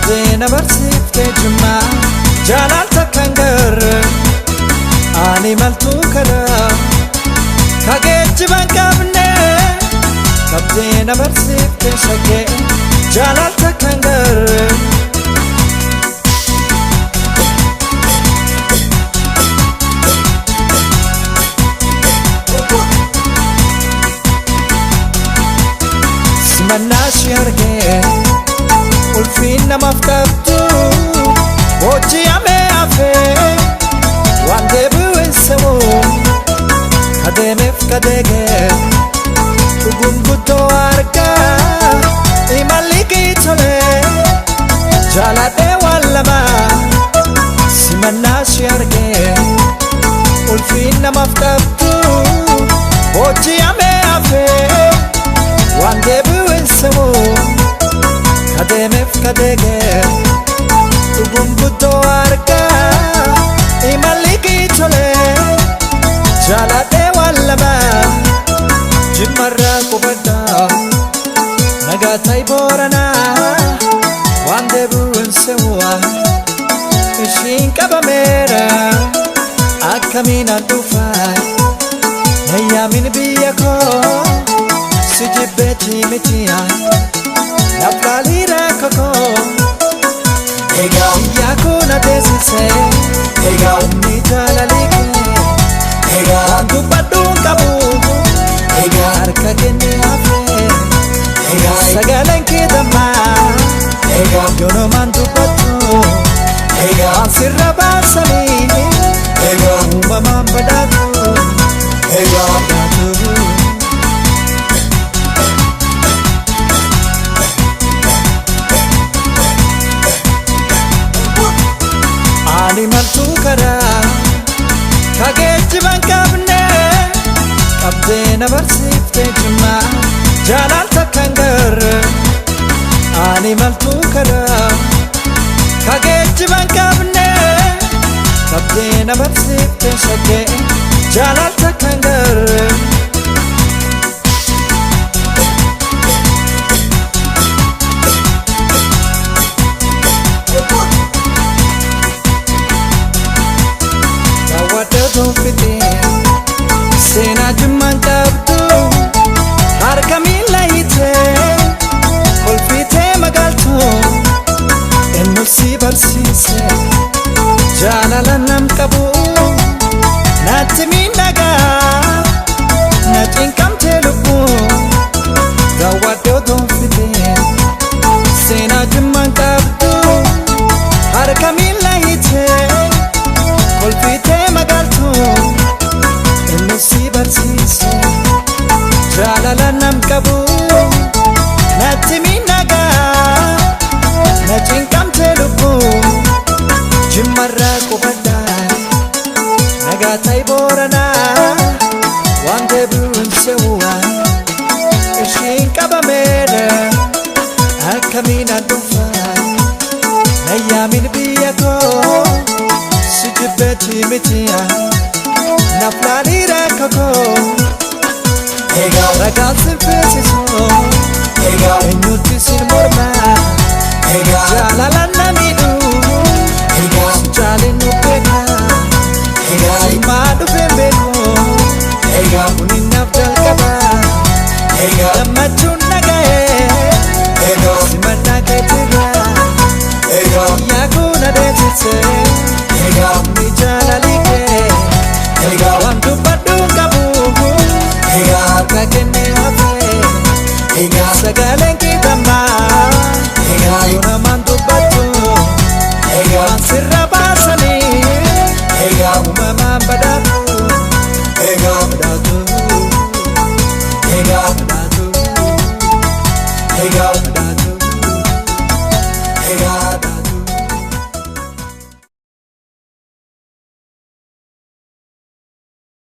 Qabdee na barsiiftee Jimmaa jaalala kan garre ani maltuu karaa ka geejjiban qabne. Qabdee na barsiiftee shaggee jaalala kan garre. Simannaa ishee argee ulfiin namaaf qabdu hojii amee hafee waan deebi'u hin se'u kadeemeef kadeegee dhugum guddoo argaa imalli kiitolee jaaladhee waan lama. Simannaa ishee argee ulfiin namaaf qabdu hojii amee hafee waan deebi'u hin se'u kadeemeef kadeegee dhugum guddoo argaa imalli kiitolee jaaladhee waan lama. Jimmarraa qubadhaa nagaa ta'i Booranaa waan deebi'u hin se'u ishiin qabameera akkamiin an dhufaa nayyaamin biyya koo si jibbeetii miti naaf laaliira kokoo. Egaa Biyya koo na teessise Egaa humni jaalalii kee Egaa waan dubbadhu hin qabu Egaa harka kennee hafee Egaa sagaleen kee dammaa Egaa yoonumaan dubbattu Egaa waan sirra baasanii Egaa uumamaan badhaatu Egaa badhaatu. Ani maltuu karaa ka geejjiban qabne qabdee na barsiiftee Jimmaa jaalala kan garre ani maltuu karaa ka geejjiban qabne qabdee na barsiiftee shaggee jaalala kan garre. Daawwadhatuun fixee seenaa Jimmaan qabdu harka miila hiitee kolfitee magaaltu eenyu si barsiise jaalala nam qabu natti miidhagaa na cinqamtee lubbuu. Daawwadhatuun fixee seenaa Jimmaan qabdu harka miila hiitee kolfitee magaaltu eenyu si barsiise jaalala nam qabu natti miidhagaa na cinqamtee lubbuu. Jimmarraa qubadhaa nagaa ta'i Booranaa waan deebi'u hin se'u ishiin qabameera akkamiin an dhufaa nayyaamin biyya koo si jibbeetii miti naaf laaliira kokoo Egaa ragaan sin feesisu Egaa eenyutti sin mormaa Egaa jaalala na miidhu Egaa si jaalennu beekaa Egaa Jimmaa dhufeen beeku Egaa kun naaf jalqaba Egaa gammachuun naga'ee Egaa simannaa keetirraa Egaa biyya koo na deessise Egaa.